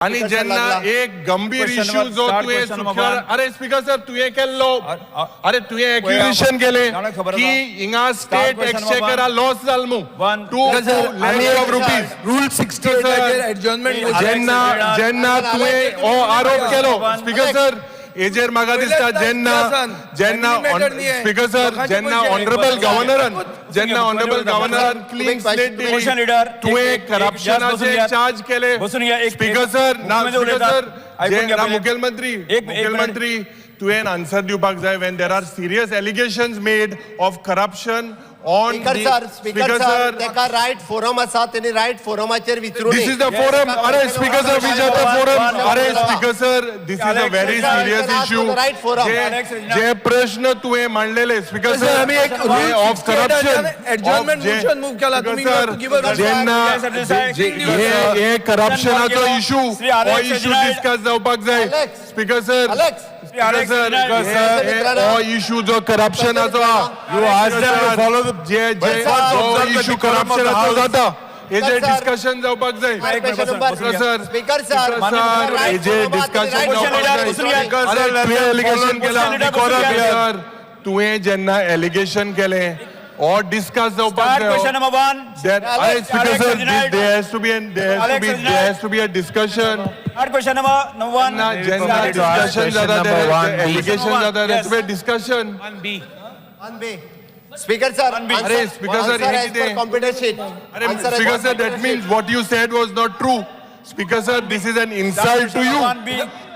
आनी Speaker sir जेन्ना लागला. एक गंभीर Question issue number- जो start तुवें question number सुटला one. अरे स्पीकर सर, तुवें केल्लो, अरे तुवें पळया, एक्युजेशन केले जाणा खबर की आसा. हिंगा स्टेट question number एक्सचेकरा one. Loss जाल मू One. Two आनी lakhs of rupees. Rule 68 Sir, adjournment motion. जेन्ना जेन्ना तुवें हो आरोप केलो स्पीकर सर, हेजेर म्हाका दिसता पयल्याच जेन्ना इतिहासान जेन्ना family matter न्ही हें. स्पीकर सर, लोकांचे जेन्ना पयशे. ऑनरेबल गव्हर्नरान, जेन्ना ऑनरेबल गव्हर्नरान क्लीन स्लेट दिली, Motion leader, तुवें एक- एक- करप्शनाचे बसून घ्या. चार्ज केले. बसून घ्या, एक- स्पीकर एक- सर, ना मुख्यमंत्री स्पीकर उलयतात. सर, ऐकून घ्या ना पहिले. मुखेलमंत्री, एक मुखेलमंत्री, तुवें आन्सर दिवपाक जाय when there are serious allegations made of corruption on speaker sir, speaker sir, तेका रायट फोरम आसा, तेणी रायट फोरमाचेर विचारून. This is the forum. अरे speaker sir, which are the forum? अरे speaker sir, this is a very serious issue. Right forum. जे प्रश्न तुवें मांडलेले speaker Sir, sir, आम्ही एक rule of 68 corruption adjournment motion move केला. तुम्ही you have to give a जेन्ना हे हे करप्शनाचो इशू, श्री आलेक्स हो इशू रेजिनाल्ड. डिस्कस जावपाक जाय. Alex. Speaker sir, Alex. Shri Alex sir, Reginald. हो इशू जो करप्शनाचो आहा, You ask them to follow the J J Sir, जो इशू करप्शनाचो जाता, हेजेर Sir. Discussion जावपाक जाय. एक मिनिट बसून- बसून घ्या. सर, स्पीकर सर, सर, हेजे डिस्कशन जावपाक जाय. अरे तुवें एलिगेशन केला, सर, तुवें जेन्ना एलिगेशन केलें हो डिस्कस जावपाक स्टार्ट जाय. Question number one. अरे speaker Alex sir, Reginald. There has to be there has to be there has to be a discussion. Start question number one. ना जेन्ना डिस्कशन जाता, एलिगेशन जाता, there to be discussion. Speaker sir, अरे, speaker sir, हे कितें? Computer sheet. अरे speaker sir, that means what you said was not true. Speaker sir, this is an insult to you.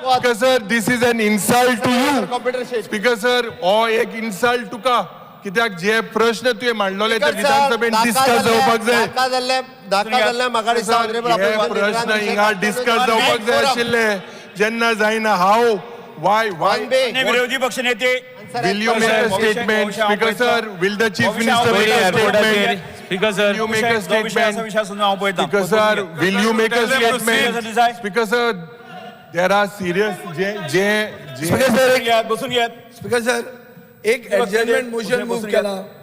Speaker sir, this is an insult to you. Computer sheet. Speaker sir, हो एक insult तुका, कित्याक जे प्रश्न तुवें मांडलेले ते विधानसभेन discuss जावपाक जाय. नाका जाल्ले, नाका जाल्ले, म्हाका दिसता honorable हे opposition प्रश्न leader हिंगा डिस्कस जावपाक जाय आशिल्ले. जेन्ना जायना, हाव वाय वाय One B. विरोधी पक्ष नेते. Will you make a statement? Speaker sir, will the chief minister make a statement? Speaker sir, You make a statement. विषय सुद्धा हांव पळयता. Speaker sir, will you make a Tell them to statement? Speaker sir, there are serious J J J speaker sir, बसून घ्यात, बसून घ्यात. Speaker sir, एक adjournment motion move केला.